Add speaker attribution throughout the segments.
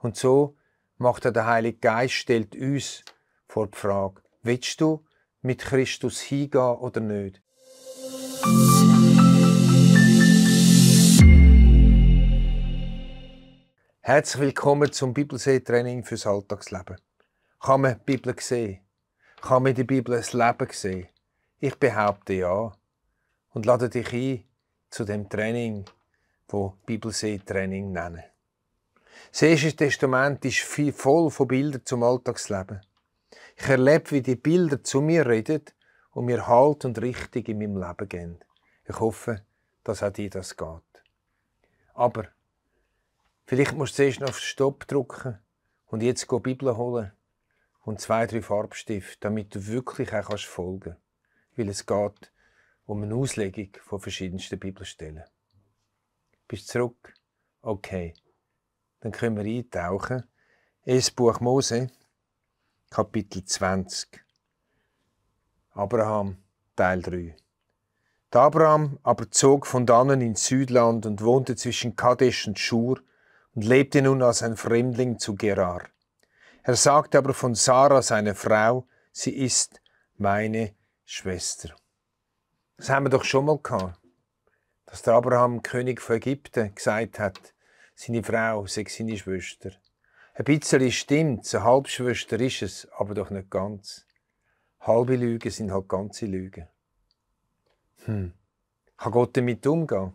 Speaker 1: Und so macht der Heilige Geist, stellt uns vor die Frage, willst du mit Christus hingehen oder nicht? Herzlich willkommen zum Bibelsee-Training fürs Alltagsleben. Kann man die Bibel sehen? Kann man in der Bibel ein Leben sehen? Ich behaupte ja. Und lade dich ein zu dem Training, das Bibelsee-Training nennen. Das Erste Testament ist voll von Bildern zum Alltagsleben. Ich erlebe, wie die Bilder zu mir reden und mir Halt und Richtung in meinem Leben geben. Ich hoffe, dass auch dir das geht. Aber vielleicht musst du zuerst noch auf Stopp drücken und jetzt die Bibel holen und 2, 3 Farbstifte, damit du wirklich auch folgen kannst. Weil es geht um eine Auslegung von verschiedensten Bibelstellen. Bist du zurück? Okay. Dann können wir eintauchen. 1. Buch Mose, Kapitel 20. Abraham, Teil 3. Der Abraham aber zog von dannen ins Südland und wohnte zwischen Kadesh und Schur und lebte nun als ein Fremdling zu Gerar. Er sagte aber von Sarah, seiner Frau, sie ist meine Schwester. Das haben wir doch schon mal gehabt, dass der Abraham, König von Ägypten, gesagt hat, seine Frau sei seine Schwester. Ein bisschen stimmt's, eine Halbschwester ist es, aber doch nicht ganz. Halbe Lügen sind halt ganze Lügen. Kann Gott damit umgehen,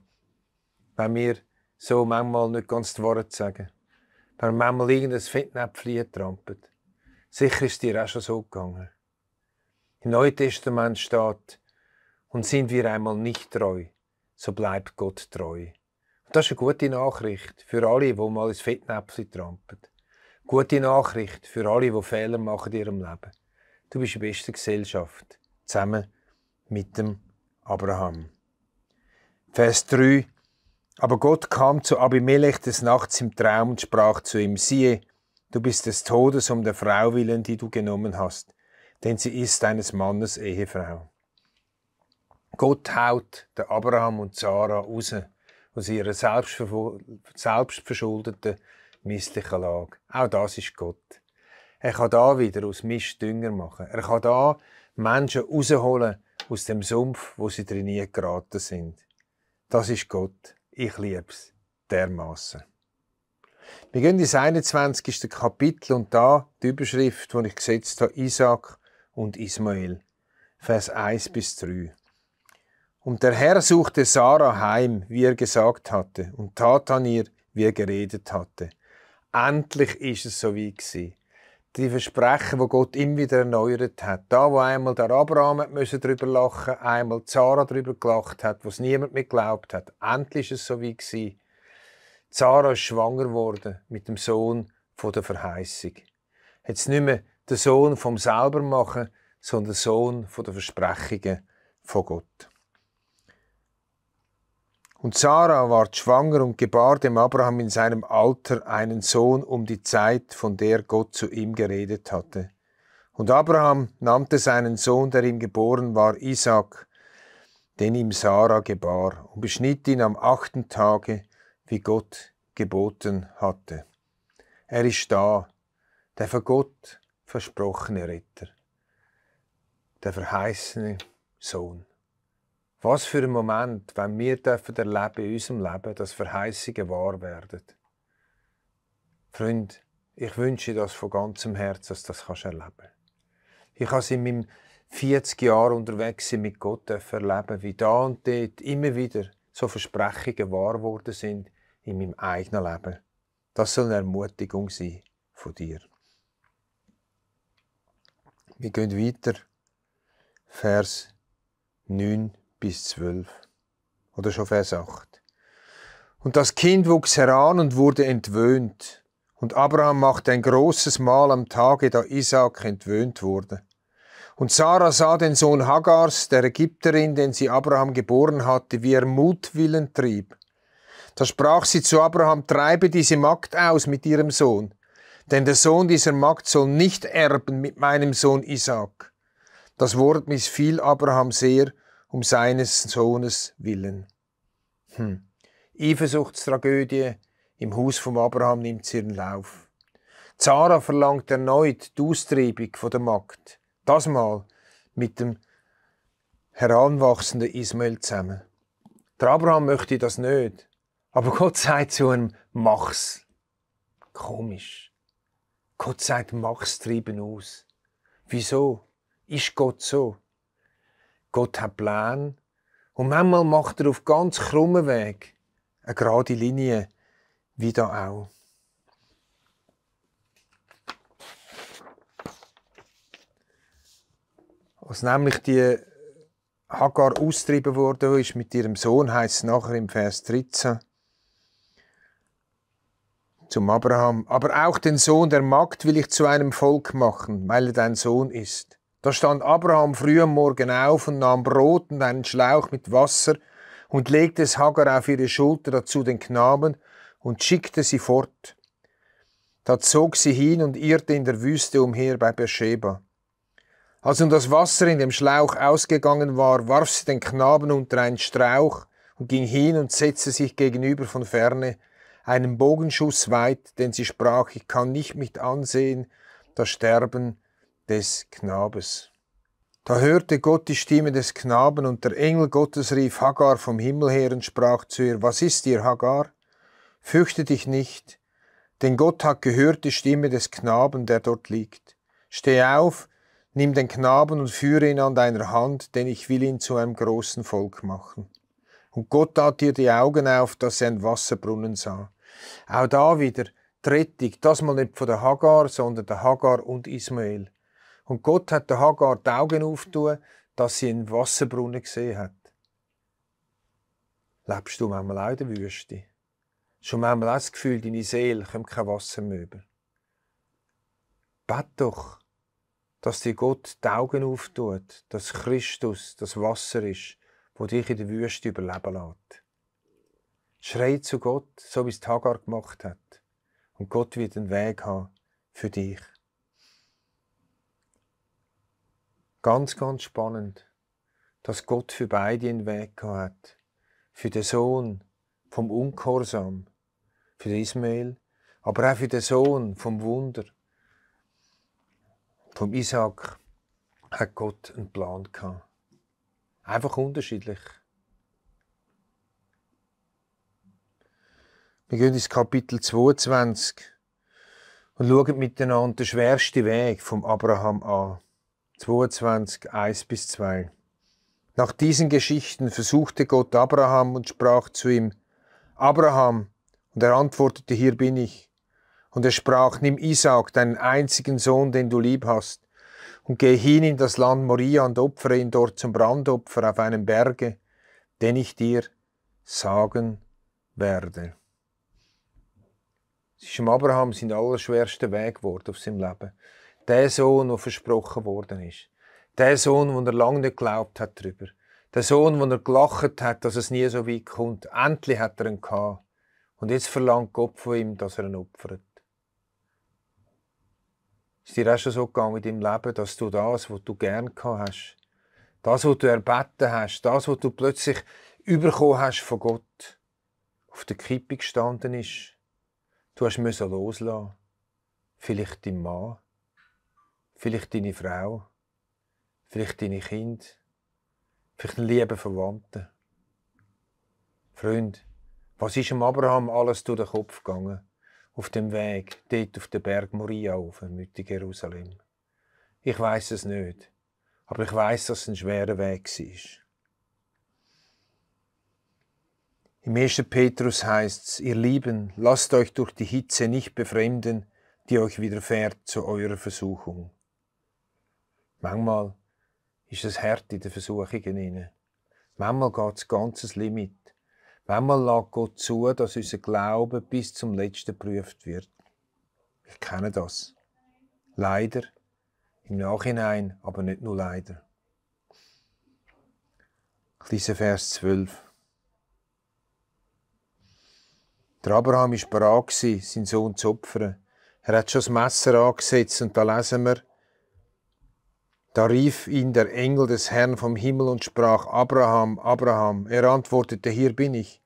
Speaker 1: wenn wir so manchmal nicht ganz die Wahrheit sagen? Wenn wir manchmal irgendein Fettnäpfchen trampeln? Sicher ist es dir auch schon so gegangen. Im Neuen Testament steht, und sind wir einmal nicht treu, so bleibt Gott treu. Und das ist eine gute Nachricht für alle, die mal ins Fettnäpfchen trampeln. Gute Nachricht für alle, die Fehler machen in ihrem Leben. Du bist in bester Gesellschaft, zusammen mit dem Abraham. Vers 3. Aber Gott kam zu Abimelech des Nachts im Traum und sprach zu ihm, siehe, du bist des Todes um der Frau willen, die du genommen hast, denn sie ist deines Mannes Ehefrau. Gott haut den Abraham und Sarah raus aus ihrer selbstverschuldeten, misslichen Lage. Auch das ist Gott. Er kann da wieder aus Mist Dünger machen. Er kann da Menschen rausholen aus dem Sumpf, wo sie drin nie geraten sind. Das ist Gott. Ich lieb's dermassen. Wir gehen ins 21. Kapitel und da die Überschrift, die ich gesetzt habe, Isaac und Ismael. Vers 1 bis 3. Und der Herr suchte Sarah heim, wie er gesagt hatte, und tat an ihr, wie er geredet hatte. Endlich ist es so wie gewesen. Die Versprechen, die Gott immer wieder erneuert hat. Da, wo einmal der Abraham darüber lachen musste, einmal Sarah darüber gelacht hat, wo es niemand mehr geglaubt hat. Endlich ist es so wie gewesen. Sarah ist schwanger geworden mit dem Sohn von der Verheißung. Jetzt nicht mehr der Sohn vom Selbermachen, sondern der Sohn von der Versprechungen von Gott. Und Sarah ward schwanger und gebar dem Abraham in seinem Alter einen Sohn um die Zeit, von der Gott zu ihm geredet hatte. Und Abraham nannte seinen Sohn, der ihm geboren war, Isaac, den ihm Sarah gebar, und beschnitt ihn am 8. Tage, wie Gott geboten hatte. Er ist da, der von Gott versprochene Retter, der verheißene Sohn. Was für ein Moment, wenn wir erleben in unserem Leben, dass Verheißungen wahr werden. Freund, ich wünsche dir das von ganzem Herzen, dass du das erleben kannst. Ich habe es in meinem 40 Jahren unterwegs mit Gott erleben, wie da und dort immer wieder so Versprechungen wahr geworden sind in meinem eigenen Leben. Das soll eine Ermutigung sein von dir. Wir gehen weiter. Vers 9 bis 12. Oder schon Vers 8. Und das Kind wuchs heran und wurde entwöhnt. Und Abraham machte ein großes Mahl am Tage, da Isaak entwöhnt wurde. Und Sarah sah den Sohn Hagars, der Ägypterin, den sie Abraham geboren hatte, wie er Mutwillen trieb. Da sprach sie zu Abraham, treibe diese Magd aus mit ihrem Sohn, denn der Sohn dieser Magd soll nicht erben mit meinem Sohn Isaak. Das Wort missfiel Abraham sehr, um seines Sohnes willen. Eifersuchtstragödie im Haus von Abraham nimmt ihren Lauf. Zara verlangt erneut die Austreibung von der Magd. Das Mal mit dem heranwachsenden Ismael zusammen. Der Abraham möchte das nicht. Aber Gott sagt zu ihm, mach's. Komisch. Gott sagt, mach's, treiben aus. Wieso? Ist Gott so? Gott hat Pläne und manchmal macht er auf ganz krummen Weg eine gerade Linie, wie da auch. Als nämlich die Hagar austrieben worden ist mit ihrem Sohn, heisst es nachher im Vers 13 zum Abraham. Aber auch den Sohn der Magd will ich zu einem Volk machen, weil er dein Sohn ist. Da stand Abraham früh am Morgen auf und nahm Brot und einen Schlauch mit Wasser und legte es Hagar auf ihre Schulter, dazu den Knaben, und schickte sie fort. Da zog sie hin und irrte in der Wüste umher bei Beersheba. Als nun das Wasser in dem Schlauch ausgegangen war, warf sie den Knaben unter einen Strauch und ging hin und setzte sich gegenüber von ferne, einen Bogenschuss weit, denn sie sprach, ich kann nicht mit ansehen, das Sterben des Knabes. Da hörte Gott die Stimme des Knaben, und der Engel Gottes rief Hagar vom Himmel her und sprach zu ihr, was ist dir, Hagar? Fürchte dich nicht, denn Gott hat gehört die Stimme des Knaben, der dort liegt. Steh auf, nimm den Knaben und führe ihn an deiner Hand, denn ich will ihn zu einem großen Volk machen. Und Gott tat ihr die Augen auf, dass sie einen Wasserbrunnen sah. Auch da wieder die Rettung, das mal nicht von der Hagar, sondern der Hagar und Ismael. Und Gott hat der Hagar die Augen aufgetan, dass sie einen Wasserbrunnen gesehen hat. Lebst du manchmal auch in der Wüste? Schon manchmal auch das Gefühl, deine Seele kommt kein Wasser mehr über. Bet doch, dass dir Gott die Augen auftut, dass Christus das Wasser ist, wo dich in der Wüste überleben lässt. Schrei zu Gott, so wie es Hagar gemacht hat. Und Gott wird einen Weg haben für dich. Ganz, ganz spannend, dass Gott für beide einen Weg gehabt hat. Für den Sohn vom Ungehorsam, für den Ismael, aber auch für den Sohn vom Wunder, vom Isaak, hat Gott einen Plan gehabt. Einfach unterschiedlich. Wir gehen ins Kapitel 22 und schauen miteinander den schwersten Weg vom Abraham an. 22, 1-2. Nach diesen Geschichten versuchte Gott Abraham und sprach zu ihm, Abraham, und er antwortete, hier bin ich. Und er sprach, nimm Isaak, deinen einzigen Sohn, den du lieb hast, und geh hin in das Land Moria und opfere ihn dort zum Brandopfer auf einem Berge, den ich dir sagen werde. Es ist dem Abraham sein allerschwerster Weg geworden auf seinem Leben. Der Sohn, der versprochen worden ist. Der Sohn, den er lange nicht geglaubt hat darüber. Der Sohn, den er gelacht hat, dass es nie so weit kommt. Endlich hat er ihn gehabt. Und jetzt verlangt Gott von ihm, dass er ihn opfert. Ist dir auch schon so gegangen in deinem Leben, dass du das, was du gern gehabt hast, das, was du erbeten hast, das, was du plötzlich bekommen hast von Gott, auf der Kippe gestanden ist? Du musst loslassen. Vielleicht dein Mann, vielleicht deine Frau, vielleicht deine Kinder, vielleicht einen lieben Verwandten. Freund, was ist dem Abraham alles durch den Kopf gegangen? Auf dem Weg, dort auf den Berg Moria auf, mit Jerusalem. Ich weiss es nicht, aber ich weiss, dass es ein schwerer Weg war. Im 1. Petrus heißt es, ihr Lieben, lasst euch durch die Hitze nicht befremden, die euch widerfährt zu eurer Versuchung. Manchmal ist es hart in den Versuchungen hinein. Manchmal geht es ganzes Limit. Manchmal lässt Gott zu, dass unser Glaube bis zum Letzten geprüft wird. Ich kenne das. Leider, im Nachhinein, aber nicht nur leider. Dieser Vers 12. Der Abraham war bereit, seinen Sohn zu opfern. Er hat schon das Messer angesetzt und da lesen wir, da rief ihn der Engel des Herrn vom Himmel und sprach, Abraham, Abraham. Er antwortete, hier bin ich.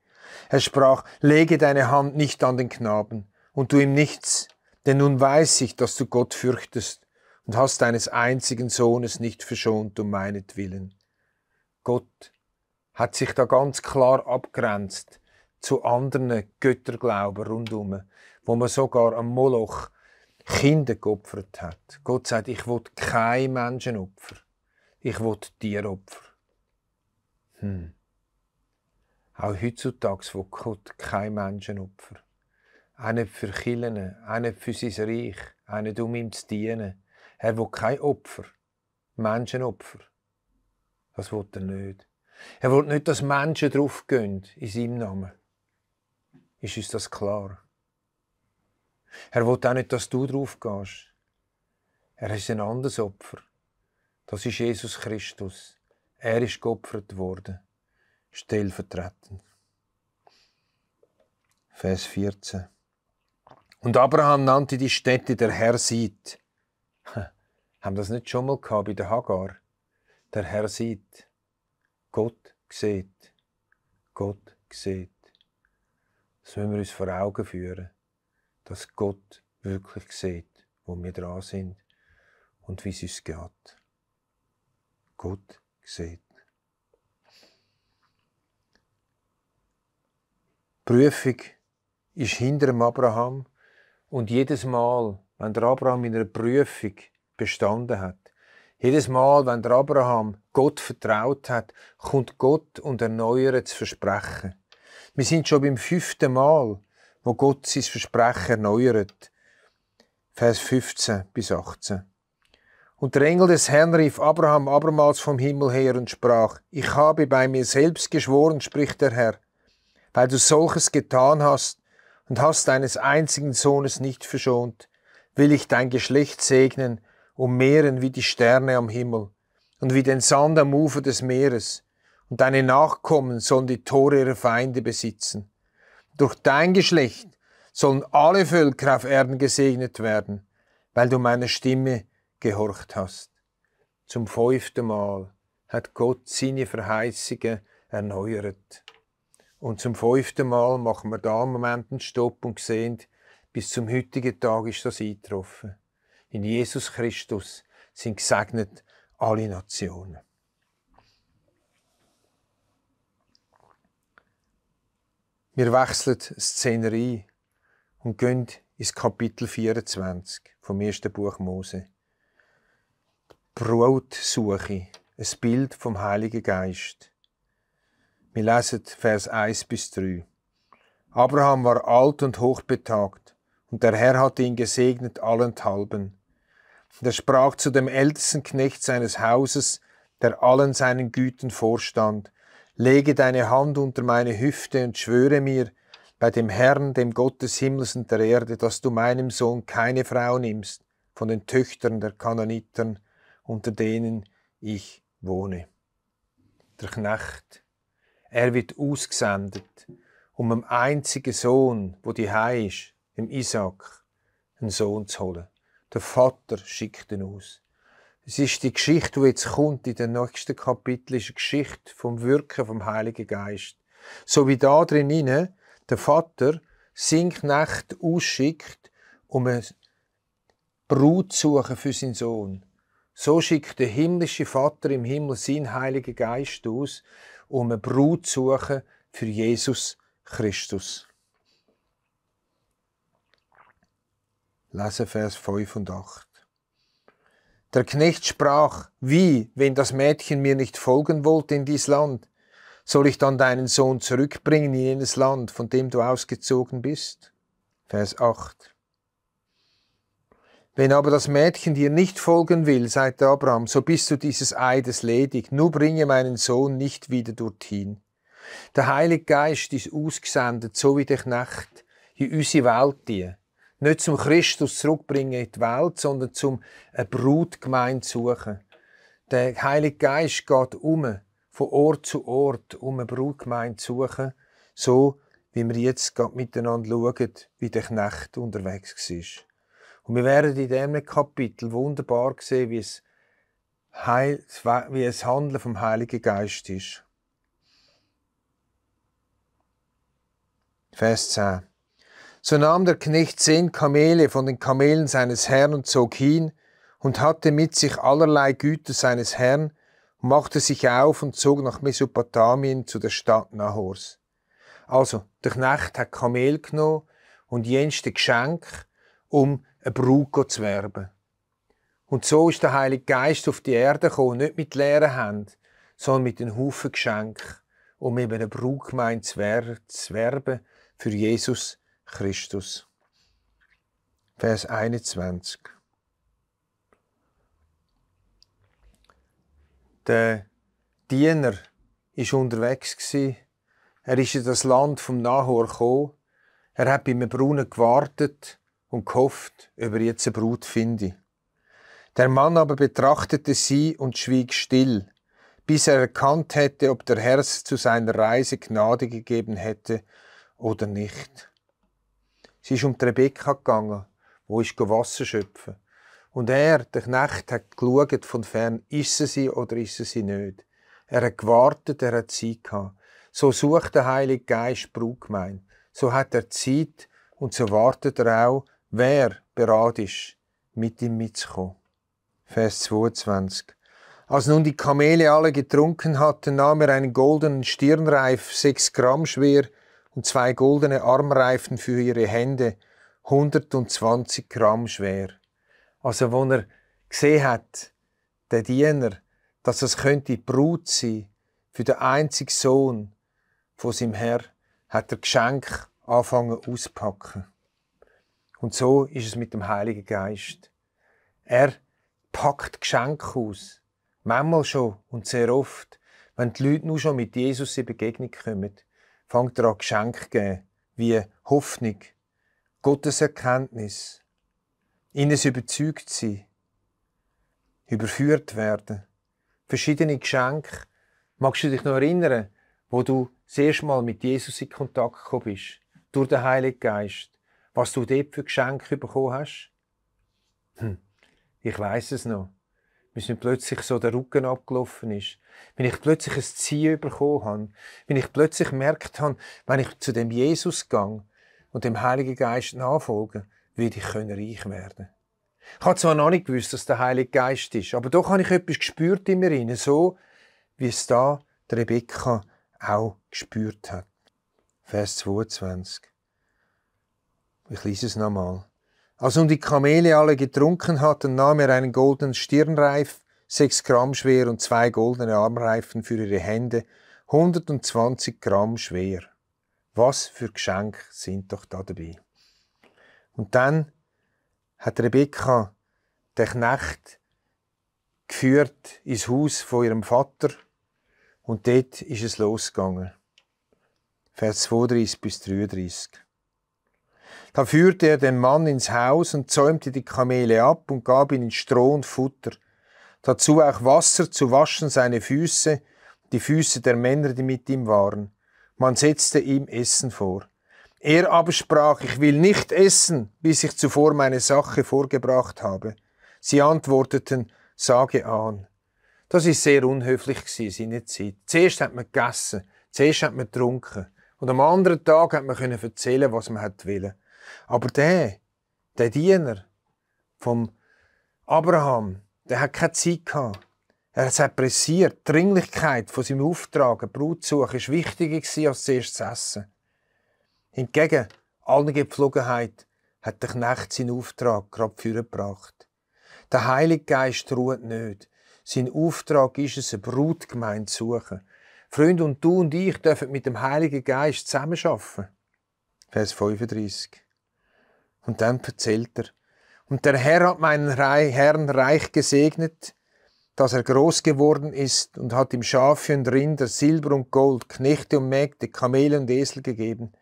Speaker 1: Er sprach, lege deine Hand nicht an den Knaben und tu ihm nichts, Denn nun weiß ich, dass du Gott fürchtest und hast deines einzigen Sohnes nicht verschont um meinetwillen. Gott hat sich da ganz klar abgrenzt zu anderen Götterglauben rundum, wo man sogar am Moloch Kinder geopfert hat. Gott sagt, ich will kein Menschenopfer, ich will Tieropfer. Auch heutzutage will Gott kein Menschenopfer. Auch nicht für Kirchen, auch nicht für sein Reich, auch nicht um ihm zu dienen. Er will kein Opfer, Menschenopfer. Das will er nicht. Er will nicht, dass Menschen draufgehen in seinem Namen. Ist uns das klar? Er will auch nicht, dass du drauf gehst. Er ist ein anderes Opfer. Das ist Jesus Christus. Er ist geopfert worden. Stellvertretend. Vers 14. Und Abraham nannte die Stätte, der Herr sieht. Haben das nicht schon mal gehabt bei der Hagar? Der Herr sieht. Gott sieht. Gott sieht. Das müssen wir uns vor Augen führen, dass Gott wirklich sieht, wo wir dran sind und wie es uns geht. Gott sieht. Die Prüfung ist hinter dem Abraham und jedes Mal, wenn der Abraham in einer Prüfung bestanden hat, jedes Mal, wenn der Abraham Gott vertraut hat, kommt Gott und erneuert das Versprechen. Wir sind schon beim 5. Mal, wo Gott sein Versprechen erneuert. Vers 15 bis 18. Und der Engel des Herrn rief Abraham abermals vom Himmel her und sprach, ich habe bei mir selbst geschworen, spricht der Herr, weil du solches getan hast und hast deines einzigen Sohnes nicht verschont, will ich dein Geschlecht segnen, mehren wie die Sterne am Himmel und wie den Sand am Ufer des Meeres, und deine Nachkommen sollen die Tore ihrer Feinde besitzen. Durch dein Geschlecht sollen alle Völker auf Erden gesegnet werden, weil du meiner Stimme gehorcht hast. Zum 5. Mal hat Gott seine Verheißungen erneuert. Und zum 5. Mal machen wir da einen Moment einen Stopp und sehen, bis zum heutigen Tag ist das eingetroffen. In Jesus Christus sind gesegnet alle Nationen. Wir wechseln die Szenerie und gehen ins Kapitel 24 vom 1. Buch Mose. Brutsuche, ein Bild vom Heiligen Geist. Wir lesen Vers 1 bis 3. Abraham war alt und hochbetagt, und der Herr hatte ihn gesegnet allenthalben. Und er sprach zu dem ältesten Knecht seines Hauses, der allen seinen Gütern vorstand, lege deine Hand unter meine Hüfte und schwöre mir bei dem Herrn, dem Gott des Himmels und der Erde, dass du meinem Sohn keine Frau nimmst von den Töchtern der Kanaaniter, unter denen ich wohne. Der Knecht, er wird ausgesendet, um dem einzigen Sohn, wo die ist, dem Isaak, einen Sohn zu holen. Der Vater schickt ihn aus. Es ist die Geschichte, die jetzt kommt, in den nächsten Kapitel, ist eine Geschichte vom Wirken vom Heiligen Geist. So wie da drin der Vater seinen Knecht ausschickt, um eine Brut zu suchen für seinen Sohn. So schickt der himmlische Vater im Himmel seinen Heiligen Geist aus, um eine Brut zu suchen für Jesus Christus. Lesen Vers 5 und 8. Der Knecht sprach, wie, wenn das Mädchen mir nicht folgen wollte in dies Land, soll ich dann deinen Sohn zurückbringen in jenes Land, von dem du ausgezogen bist? Vers 8. Wenn aber das Mädchen dir nicht folgen will, sagte Abraham, so bist du dieses Eides ledig, nur bringe meinen Sohn nicht wieder dorthin. Der Heilige Geist ist ausgesendet, so wie der Knecht, in unsere Welt hier. Nicht zum Christus zurückbringen in die Welt, sondern zum eine Brutgemeinde suchen. Der Heilige Geist geht von Ort zu Ort, um eine Brutgemeinde zu suchen, so wie wir jetzt gerade miteinander schauen, wie der Knecht unterwegs war. Und wir werden in diesem Kapitel wunderbar sehen, wie es Handeln vom Heiligen Geist ist. Vers 10. So nahm der Knecht 10 Kamele von den Kamelen seines Herrn und zog hin und hatte mit sich allerlei Güter seines Herrn und machte sich auf und zog nach Mesopotamien zu der Stadt Nahors. Also, der Knecht hat Kamel genommen und jenste Geschenk, um eine Braut zu werben. Und so ist der Heilige Geist auf die Erde gekommen, nicht mit leeren Händen, sondern mit einem Haufen Geschenk, um eben eine Brautgemeinde zu werben für Jesus Christus. Vers 21. Der Diener war unterwegs. Er ist in das Land vom Nahor gekommen. Er hat bei einem Brunnen gewartet und gehofft, ob er jetzt eine Brut finde. Der Mann aber betrachtete sie und schwieg still, bis er erkannt hätte, ob der Herr zu seiner Reise Gnade gegeben hätte oder nicht. Sie ist um die Rebekka gegangen, wo ist Wasser schöpfen. Und er, der Knecht, hat geschaut von fern, ist sie oder ist sie nicht. Er hat gewartet, er hat Zeit gehabt. So sucht der Heilige Geist Brautgemeinde. So hat er Zeit und so wartet er auch, wer bereit ist, mit ihm mitzukommen. Vers 22. Als nun die Kamele alle getrunken hatten, nahm er einen goldenen Stirnreif, 6 Gramm schwer, und 2 goldene Armreifen für ihre Hände, 120 Gramm schwer. Also, wo er gesehen hat, der Diener, dass es könnte die Brut sein für den einzigen Sohn von seinem Herr, hat er Geschenk angefangen auszupacken. Und so ist es mit dem Heiligen Geist. Er packt Geschenke aus. Manchmal schon und sehr oft, wenn die Leute nur schon mit Jesus in Begegnung kommen, fängt er an Geschenke zu geben, wie Hoffnung, Gotteserkenntnis, ihnen überzeugt sein, überführt werden. Verschiedene Geschenke. Magst du dich noch erinnern, wo du das erste Mal mit Jesus in Kontakt gekommen bist, durch den Heiligen Geist, was du dort für Geschenke bekommen hast? Ich weiss es noch. Bis mir plötzlich so der Rücken abgelaufen ist. Wenn ich plötzlich ein Ziel bekommen habe. Wenn ich plötzlich gemerkt habe, wenn ich zu dem Jesus gehe und dem Heiligen Geist nachfolge, werde ich reich werden. Ich habe zwar noch nicht gewusst, dass der Heilige Geist ist, aber doch habe ich etwas gespürt in mir, so wie es da die Rebekka auch gespürt hat. Vers 22. Ich lese es nochmal. Als nun die Kamele alle getrunken hatten, nahm er einen goldenen Stirnreif, 6 Gramm schwer, und 2 goldene Armreifen für ihre Hände, 120 Gramm schwer. Was für Geschenke sind doch da dabei. Und dann hat Rebekka den Knecht geführt ins Haus von ihrem Vater und dort ist es losgegangen. Vers 32 bis 33. Da führte er den Mann ins Haus und zäumte die Kamele ab und gab ihnen Stroh und Futter. Dazu auch Wasser zu waschen seine Füße, die Füße der Männer, die mit ihm waren. Man setzte ihm Essen vor. Er aber sprach, ich will nicht essen, bis ich zuvor meine Sache vorgebracht habe. Sie antworteten, sage an. Das ist sehr unhöflich gewesen, seine Zeit. Zuerst hat man gegessen, zuerst hat man getrunken. Und am anderen Tag hat man erzählen, was man wollte. Aber der Diener vom Abraham, der hat keine Zeit gehabt. Er hat pressiert. Die Dringlichkeit von seinem Auftrag, eine Brut zu suchen, war wichtiger als zuerst zu essen. Hingegen, allen Gepflogenheit, hat der Knecht seinen Auftrag gerade vorgebracht. Der Heilige Geist ruht nicht. Sein Auftrag ist es, eine Brutgemeinde zu suchen. Freunde, und du und ich dürfen mit dem Heiligen Geist zusammenarbeiten. Vers 35. Und dann erzählt er, und der Herr hat meinen Herrn reich gesegnet, dass er groß geworden ist, und hat ihm Schafe und Rinder, Silber und Gold, Knechte und Mägde, Kamele und Esel gegeben.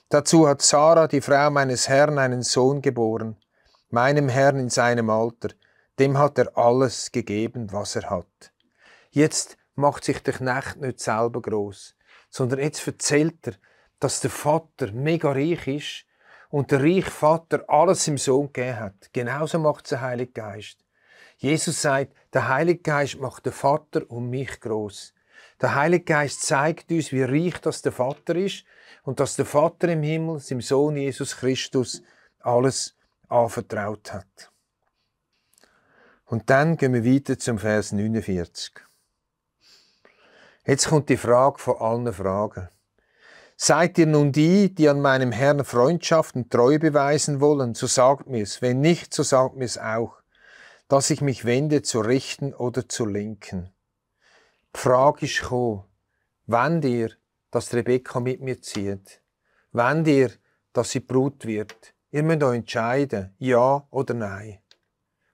Speaker 1: Dazu hat Sarah, die Frau meines Herrn, einen Sohn geboren, meinem Herrn in seinem Alter. Dem hat er alles gegeben, was er hat. Jetzt macht sich der Knecht nicht selber groß, sondern jetzt erzählt er, dass der Vater mega reich ist und der reiche Vater alles im Sohn gegeben hat. Genauso macht es der Heilige Geist. Jesus sagt, der Heilige Geist macht den Vater und mich groß. Der Heilige Geist zeigt uns, wie reich das der Vater ist, und dass der Vater im Himmel seinem Sohn Jesus Christus alles anvertraut hat. Und dann gehen wir weiter zum Vers 49. Jetzt kommt die Frage von allen Fragen. Seid ihr nun die an meinem Herrn Freundschaft und Treue beweisen wollen, so sagt mir's. Wenn nicht, so sagt mir's auch, dass ich mich wende zur Rechten oder zur Linken. Die Frage ist gekommen, wollt ihr, dass Rebekka mit mir zieht? Wollt ihr, dass sie Brut wird? Ihr müsst euch entscheiden, ja oder nein.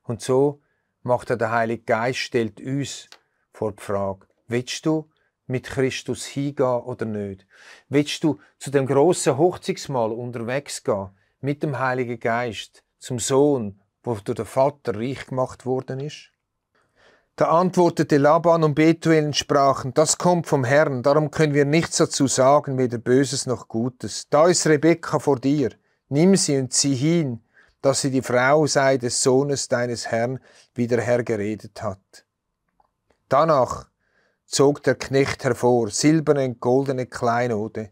Speaker 1: Und so macht der Heilige Geist, stellt uns vor die Frage, willst du mit Christus hingehen oder nicht? Willst du zu dem grossen Hochzeitsmahl unterwegs gehen, mit dem Heiligen Geist, zum Sohn, wo durch den Vater reich gemacht worden ist? Da antwortete Laban und Betuel und sprachen, das kommt vom Herrn, darum können wir nichts dazu sagen, weder Böses noch Gutes. Da ist Rebekka vor dir, nimm sie und zieh hin, dass sie die Frau sei des Sohnes deines Herrn, wie der Herr geredet hat. Danach zog der Knecht hervor, silberne und goldene Kleinode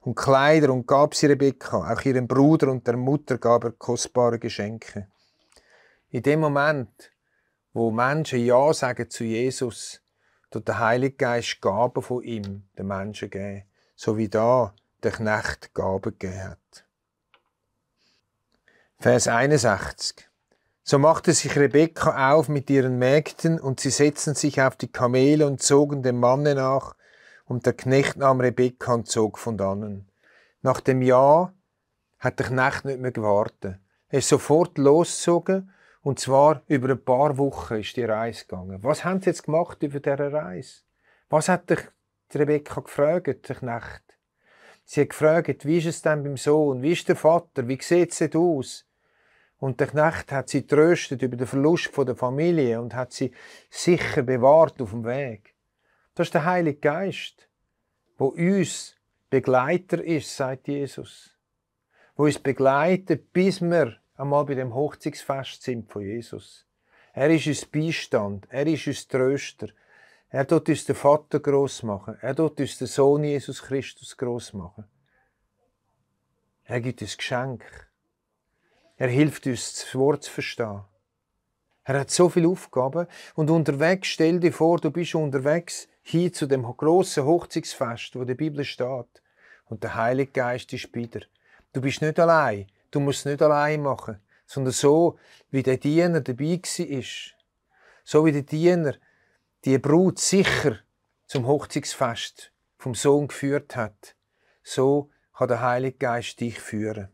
Speaker 1: und Kleider und gab sie Rebekka, auch ihrem Bruder und der Mutter gab er kostbare Geschenke. In dem Moment, wo Menschen Ja sagen zu Jesus, tut der Heilige Geist Gaben von ihm den Menschen geben, so wie da der Knecht Gaben gegeben hat. Vers 61. So machte sich Rebekka auf mit ihren Mägden, und sie setzten sich auf die Kamele und zogen dem Manne nach, und der Knecht nahm Rebekka und zog von dannen. Nach dem Ja hat der Knecht nicht mehr gewartet. Er ist sofort losgezogen, und zwar über ein paar Wochen ist die Reise gegangen. Was haben sie jetzt gemacht über diese Reise? Was hat die Rebekka gefragt, der Knecht? Sie hat gefragt, wie ist es denn beim Sohn? Wie ist der Vater? Wie sieht es denn aus? Und der Knecht hat sie tröstet über den Verlust der Familie und hat sie sicher bewahrt auf dem Weg. Das ist der Heilige Geist, wo uns Begleiter ist, sagt Jesus. Wo uns begleitet, bis wir einmal bei dem Hochzeitsfest sind von Jesus. Er ist uns Beistand, er ist uns Tröster. Er tut uns den Vater gross machen, er tut uns den Sohn Jesus Christus gross machen. Er gibt uns Geschenk. Er hilft uns, das Wort zu verstehen. Er hat so viele Aufgaben und unterwegs, stell dir vor, du bist unterwegs hin zu dem grossen Hochzeitsfest, wo in der Bibel steht. Und der Heilige Geist ist bei dir. Du bist nicht allein. Du musst es nicht allein machen, sondern so, wie der Diener dabei war. So wie der Diener die Brut sicher zum Hochzeitsfest vom Sohn geführt hat. So kann der Heilige Geist dich führen.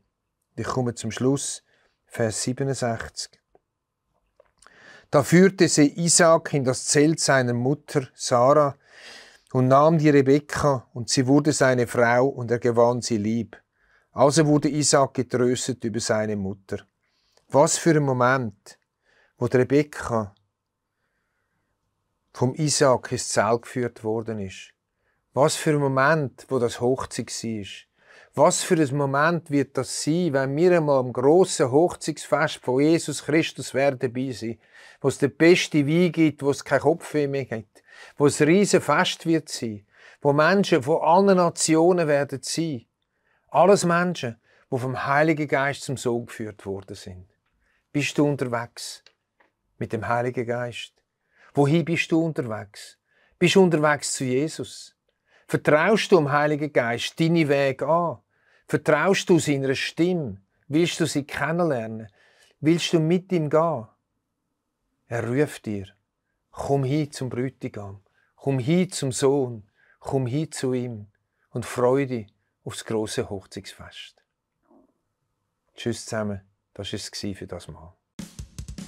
Speaker 1: Ich komme zum Schluss. Vers 67. Da führte sie Isaak in das Zelt seiner Mutter Sarah und nahm die Rebekka, und sie wurde seine Frau, und er gewann sie lieb. Also wurde Isaak getröstet über seine Mutter. Was für ein Moment, wo die Rebekka vom Isaak ins Zelt geführt worden ist. Was für ein Moment, wo das Hochzeit war. Was für ein Moment wird das sein, wenn wir einmal am grossen Hochzeitsfest von Jesus Christus dabei sein, wo es den besten Wein gibt, wo es kein Kopfweh mehr gibt, wo es ein riesen Fest wird sein, wo Menschen von allen Nationen werden sein. Alles Menschen, die vom Heiligen Geist zum Sohn geführt worden sind. Bist du unterwegs mit dem Heiligen Geist? Wohin bist du unterwegs? Bist du unterwegs zu Jesus? Vertraust du dem Heiligen Geist deine Wege an? Vertraust du seiner Stimme? Willst du sie kennenlernen? Willst du mit ihm gehen? Er ruft dir. Komm hin zum Bräutigam. Komm hin zum Sohn. Komm hin zu ihm und freu dich aufs grosse Hochzeitsfest. Tschüss zusammen. Das war es für das Mal.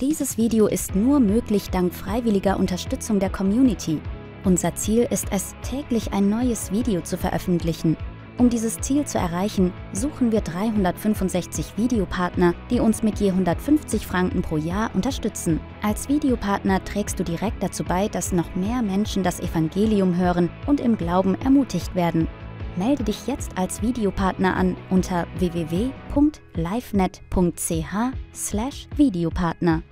Speaker 2: Dieses Video ist nur möglich dank freiwilliger Unterstützung der Community. Unser Ziel ist es, täglich ein neues Video zu veröffentlichen. Um dieses Ziel zu erreichen, suchen wir 365 Videopartner, die uns mit je 150 Franken pro Jahr unterstützen. Als Videopartner trägst du direkt dazu bei, dass noch mehr Menschen das Evangelium hören und im Glauben ermutigt werden. Melde dich jetzt als Videopartner an unter www.livenet.ch/Videopartner.